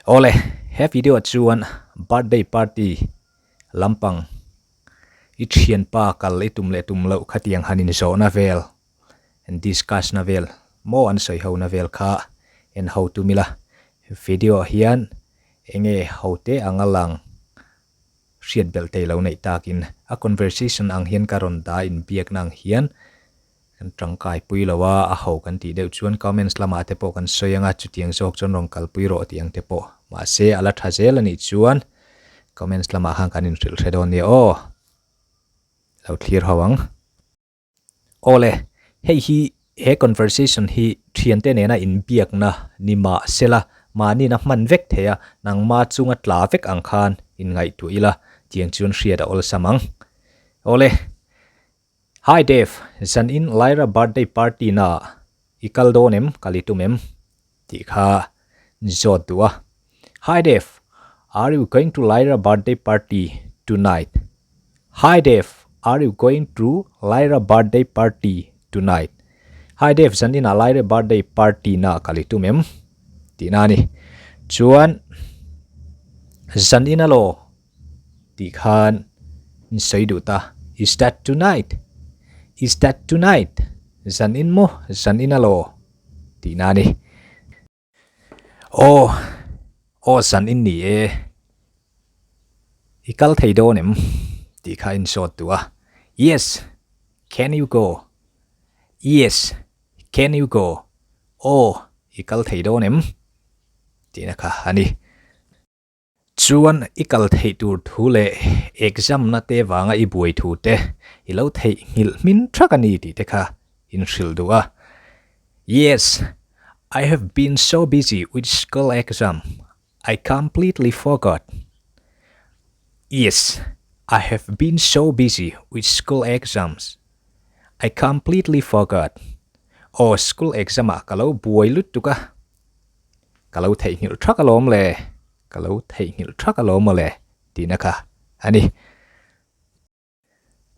Awle, he video ah chuan birthday party lampang i thianpa kal i tum leh tum loh khatiang han inzawhna vel, an discuss na vel maw an sawi ho na vel kha en ho tum ila. Video ah hian enge ho te anga lang hriat belh thei lo neih takin a conversation ang hian ka rawn dah inbiakna ang hian Kan tangkai pui lo a, a ho kan tih deuh chuan comments lamah te pawh kan sawi ang a, chutiang zawk chuan rawn kalpui rawh tih ang te pawh. Mahse, a la tha zel a nih chuan comments lamah khan kan inhrilh hre dawn nia aw. Lo thlir ho ang. Awle, hei hi he conversation hi thiante nena inbiakna ni mah sela, mahniin a hman vek thei a, nangma chunga tla vek ang khan inngaihtuah ila, tiang chuan hriat a awlsam ang. Awle, Hi Dave, zan in Lyra birthday party na ah i kal dawn em, kal i tum em? tih kha zawt duh a. Hi Dave, are you going to Lyra birthday party tonight? Hi Dave, are you going to Lyra birthday party tonight? Hi Dave, zan in ah Lyra birthday party na ah kal i tum em? tih na a ni. Chuan zan in alaw Tih khan in sawi duh ta. Is that tonight? Is that tonight? Zan in maw? Zan in alaw? Tih na a ni. Aw, aw zan in ni e. I kal thei dawn em? Tih kha in sawt duh a. Yes, can you go? Yes, can you go? Aw, i kal thei dawn em? Tihna kha a ni. Chuan i kal theih tur thu leh exam na te vanga i buai thu te i lo theih nghilh hmin thak a ni tih te kha in hrilh duh a. Yes, I have been so busy with school exam, I completely forgot. Yes, I have been so busy with school exams, I completely forgot. Aw, school exam ah ka lo buai lutuk a. Ka lo theihnghilh thak alawm le, ka lo theihnghilh thak alawm mawle tihna kha a ni.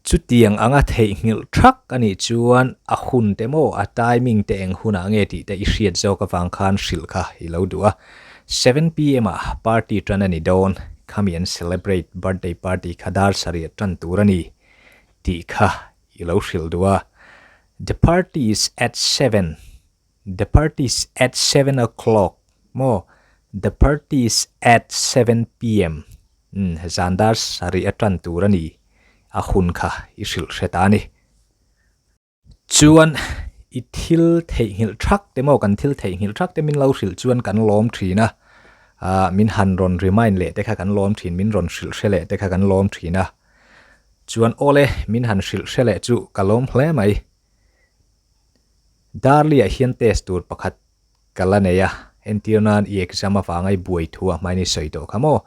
Chutiang anga theihnghilh thak a nih chuan a hun te maw, a timing te eng hunah nge tih te i hriat zawk avang khan hrilh kha i lo duh a. 7 pm ah party tan a ni dawn, khami an celebrate birthday party kha dar sarih tan tur a ni tih kha i lo hrilh duh a. The party is at 7. The party is at 7 o'clock maw? The party is at 7 pm umm zan dar sarih a tan tur a ni a hun kha i hrilh hre ta a ni. Chuan i thil theihnghilh thak te maw kan thil theihnghilh thak te min lo hrilh chuan kan lawm thin a, ah min han rawn remind leh te kha kan lawm thin min rawn hrilh hre leh te kha kan lawm thin a. Chuan awle min han hrilh hre leh chu ka lawm hle mai. Darli ah hian test tur pakhat ka la nei a, entir nan i exam avanga i buai thu a hmain i sawi tawh kha maw?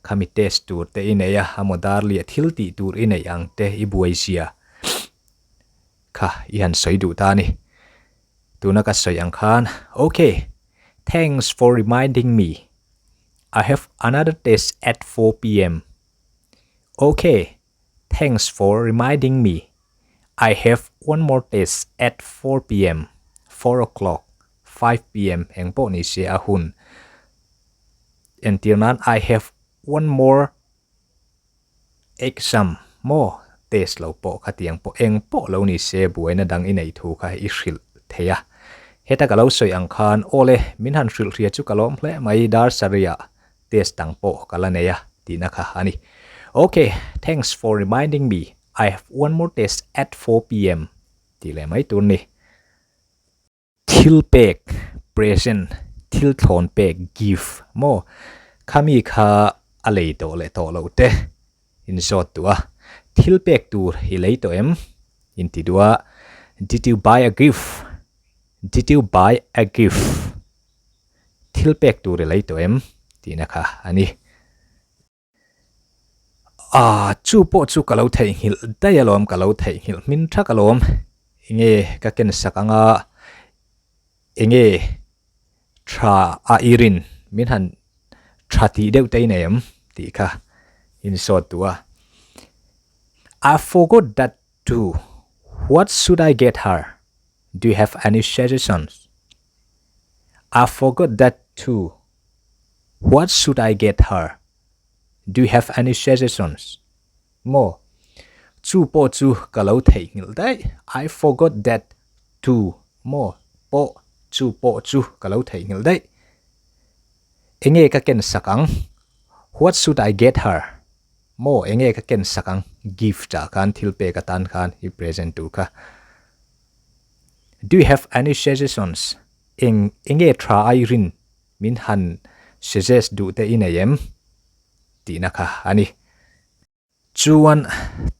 Khami test tur te i nei a, amaw Darli ah thil tih tur i neih ang te i buai zia kha i han sawi duh ta a ni. Tuna ka sawi ang khan, Ok, thanks for reminding me, I have another test at 4 pm. Ok, Thanks for reminding me. I have one more test at 4 pm, 4 o'clock, 5 pm eng pawh ni se a hun. Entir nan I have one more exam maw test lo pawh khatiang pawh eng pawh lo ni se buaina dang i neih thu kha i hrilh thei a. Heta ka lo sawi ang khan awle min han hrilh hria chu ka lawm hle mai dar sarih ah Test dang pawh ka la nei a tihna kha a ni. Ok, thanks for reminding me, I have one more test at 4 pm tih leh mai tur ni. Thil pek, present, thil thlawn pek, gift, maw? Khami kha a lei tawh leh tawh loh te in zawt duh a. Thil pek tur i lei tawh em? In ti duh a. Did you buy a gift? Did you buy a gift? Thil pek tur i lei tawh em? tihna kha a ni. Ah, chu pawh chu ka lo theihnghilh daih alawm, ka lo theihnghilh hmin thak alawm. Enge ka ken sak anga enge tha a i rin min han tha tih deuh te i nei em? tih kha insawt duh a. I forgot that too, what should I get her? Do you have any suggestions? I forgot that too. What should I get her? Do you have any suggestions? Maw? Chu pawh chu ka lo theihnghilh daih. I forgot that too. Maw? Pawh, chu pawh chu ka lo theihnghilh daih. Enge ka ken sak ang? What should I get her? Maw, enge ka ken sak ang? Gift ah khan thil pek atan khan i present tur kha. Do you have any suggestions? Eng, enge tha ai rin min han suggest duh te i nei em? Tihna kha a ni. Chuan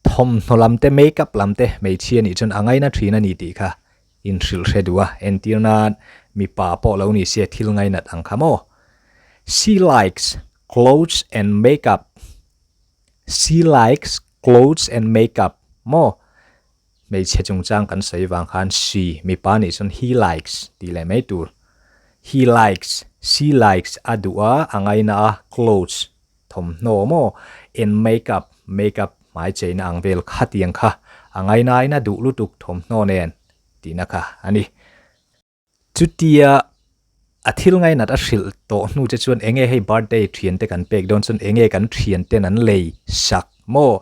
thawmhnaw lam te, makeup lam te hmeichhia nih chuan a ngaina thin a ni tih kha inhrilh hre duh a, entir nan mipa pawh lo ni se thil ngainat ang kha maw? She likes clothes and makeup She likes clothes and makeup maw? Hmeichhe chungchang kan sawi vang khan she mipa nih chuan he likes tih leh mai tur. He likes, she likes a duh a, a ngaina a, clothes Thawmhnaw maw? En makeup, makeup hmai cheina ang vel khatiang kha a ngainain a duh lutuk thawmhnaw nen tihna kha a ni. Chutia a thil ngainat a hrilh tawh hnu che chuan enge hei birthday thiante kan pek dawn chuan enge kan thianten an lei sak maw?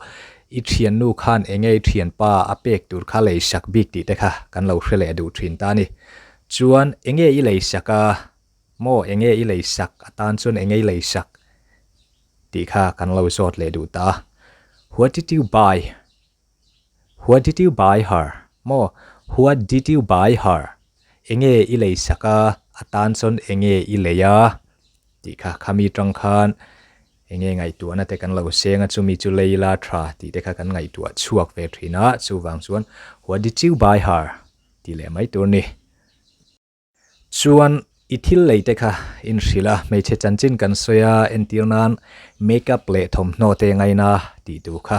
I thiannu khan enge i thianpa a pek tur kha lei sak bik tih te kha kan lo hre leh duh thin ta a ni. Chuan enge i lei sak a? Maw enge i lei sak atan chuan enge i lei sak tih kha kan lo zawt leh duh ta a. What did you buy? What did you buy her? Maw what did you buy her? Enge i lei sak a atan chuan enge i lei a tih kha khami tang khan enge ngaihtuahna te kan lo seng a chumi chu lei la tha tih te kha kan ngaihtuah chhuak ve thin a chuvang chuan what did you buy her tih leh mai tur a ni. Chuan i thil lei te kha inhrilh a, hmeichhe chanchin kan sawi a, entir nan makeup leh thawmhnaw te ngaina tih tur kha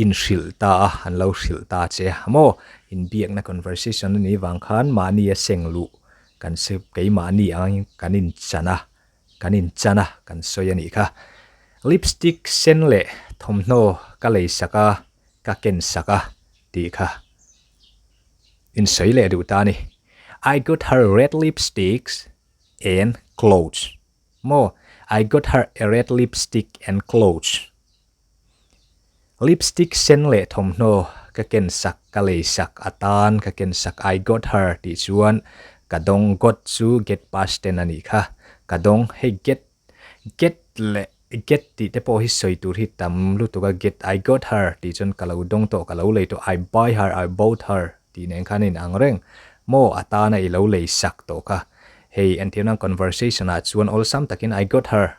inhrilh ta a, an lo hrilh ta che a maw? Inbiakna conversation a nih vang khan mahni a seng luh kan se keimahni angin kan inchan a, kan inchan a kan sawi a nih kha. Lipstick sen leh thawmhnaw ka lei sak a, ka ken sak a tih kha insawi leh duh ta a ni. I got her red lipsticks and clothes maw I got her a red lipstick and clothes Lipstick sen leh thawmhnaw ka ken sak ka lei sak atan ka ken sak I got her tih chuan ka dawng got chu get past tense a nih kha ka dawng hei get Get leh get tih te pawh hi sawi tur hi tam lutuk a, get I got her tih chuan ka lo dawng tawh, ka lo lei tawh, I buy her, I bought her tih nen khan a inang reng. Maw a tana i lo lei sak tawh kha. Hei entirna conversation ah chuan awlsam takin I got her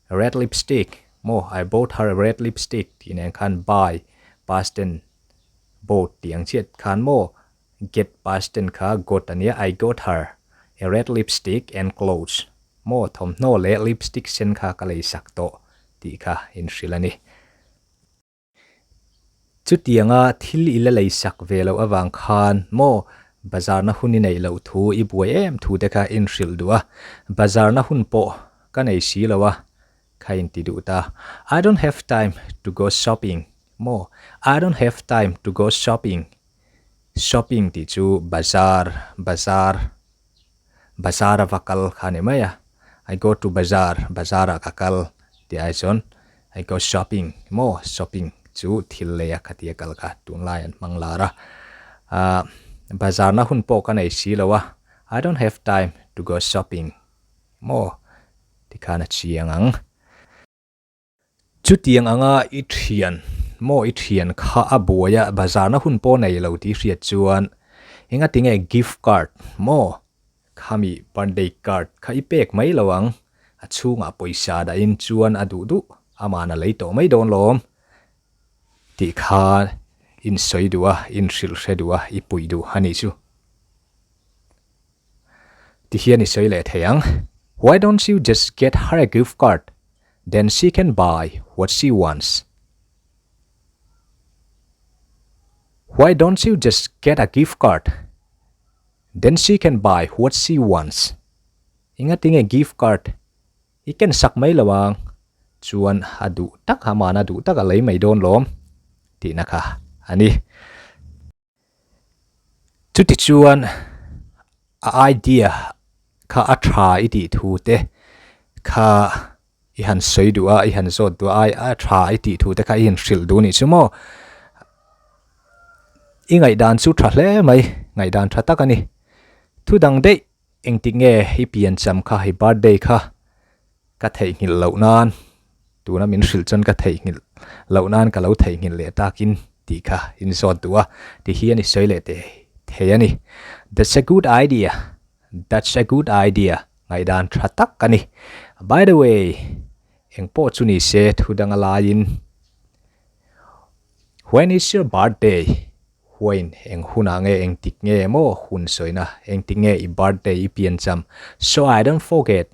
a red lipstick, maw I bought her a red lipstick tih nen khan buy past tense bought tih ang chiah khan maw Get past tense kha got a nia, I got her a red lipstick and clothes. Maw thawmhnaw leh lipstick sen kha ka lei sak tawh tih kha inhrilh a ni. Chutianga thil i la lei sak ve loh avang khan maw bazarna hun i neih loh thu i buai em thu te kha inhrilh duh a, bazarna hun pawh ka nei si lo a kha inti duh ta. I don't have time to go shopping maw I don't have time to go shopping Shopping tih chu bazar, bazar, bazar a va kal kha a ni mai a, I go to bazar, bazar ah ka kal tih ai chuan I go shopping maw, shopping chu thil lei a khatia kal kha tunlai an hmang lar a, ah bazar na hun pawh ka nei si lo a, I don't have time to go shopping maw tikhan a chiang ang. Chutiang anga i thian maw i thian kha a buai a bazarna hun pawh nei lo tih hriat chuan enga tinge gift card maw khami birthday card kha i pek mai lo ang a chhungah pawisa dahin chuan a duh duh aman a lei tawh mai dawn lawm tih kha insawi duh a inhrilh hre duh a i puih duh a nih chu. Tihian i sawi leh thei ang, Why don't you just get her a gift card, then she can buy what she wants. Why don't you just get a gift card, then she can buy what she wants. Engatinge gift card i ken sak mai lo ang? Chuan a duh tak, amahna duh tak a lei mai dawn lawm tihna kha a ni. Chutichuan a idea kha a tha i tih thu te, kha i han sawi duh a, i han zawt duh a, ai a tha i tih thu te kha i inhrilh duh a nih chu maw? I ngaihdan chu tha hle mai, ngaihdan tha tak a ni. Thu dang daih engtik nge i pian cham kha, i birthday kha ka theihnghilh loh nan, tuna min hrilh chuan ka theihnghilh loh nan ka lo theihnghilh leh takin tih kha inzawt duh a, ti hian i sawi leh teh thei a ni. That's a good idea. That's a good idea, ngaihdan tha tak a ni. By the way, eng pawh chu ni se thu danga laiin When is your birthday? When eng hunah nge eng tik nge maw hun sawina eng tik nge i birthday i pian cham So I don't forget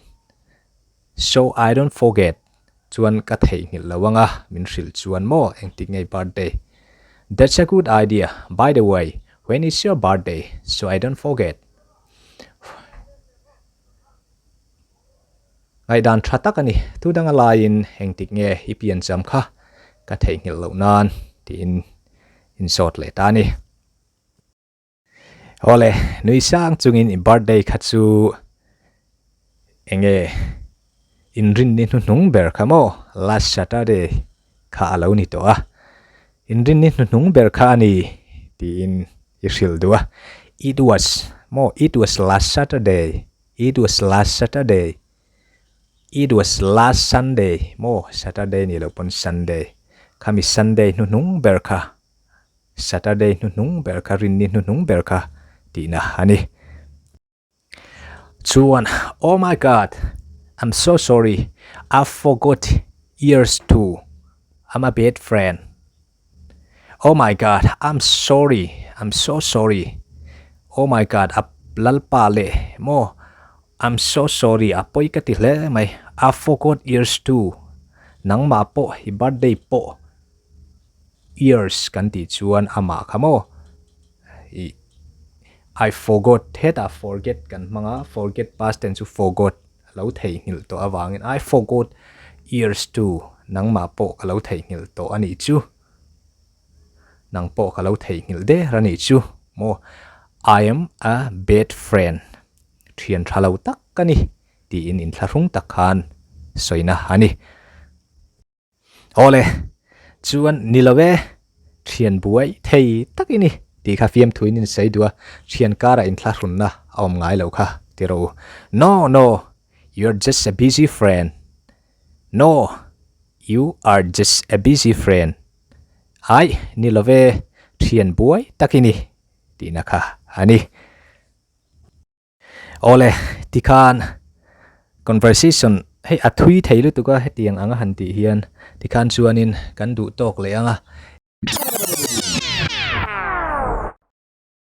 So I don't forget chuan ka theihnghilh lo anga min hrilh chuan maw eng tik nge i birthday That's a good idea By the way, when is your birthday? So I don't forget Ngaihdan tha tak a ni. Tu danga laiin eng tik nge i pian cham kha ka theihnghilh loh nan tiin insawt leh ta a ni. Awle, nui sang chungin i birthday kha chu enge inrinni hnuhnung ber kha maw? Last Saturday kha a lo ni tawh a, inrinni hnuhnung ber kha a ni tiin i hrilh duh a, It was maw? It was last Saturday, it was last Saturday, it was last Sunday maw? Saturday ni loh pawn Sunday, khami Sunday hnuhnung ber kha. Saturday hnuhnung ber kha rinni hnuhnung ber kha tihna a ni. Chuan, Oh my God, I'm so sorry, I forgot yours too, I'm a bad friend. Oh my God, I'm sorry, I'm so sorry. Oh my God, a lalpa leh maw, I'm so sorry, a pawi ka ti hle mai, I forgot yours too, nangmah pawh i birthday pawh Ears kan tih chuan amah kha maw ih I forgot hetah forget kan hmang a forget past tense chu forgot a lo theihnghilh tawh avangin I forgot ears too nangmah pawh ka lo theihnghilh tawh a nih chu nang pawh ka lo theihnghilh der a nih chu maw I am a bad friend thian tha lo tak ka ni tiin inthlahrung tak khan sawina a ni. Awle, chuan ni lo e, thian buai thei tak i ni tih kha fiamthuin in sawi duh a, thian karah inthlahrunna a awm ngai lo kha ti rawh u. No, no, you are just a busy friend. No, you are just a busy friend. Aih, ni lo e, thian buai tak i ni tihna kha a ni. Awle, tikhan conversation hei a thui thei lutuk a hetiang anga han tih hian tikhan chuanin kan duh tawk leh ang a.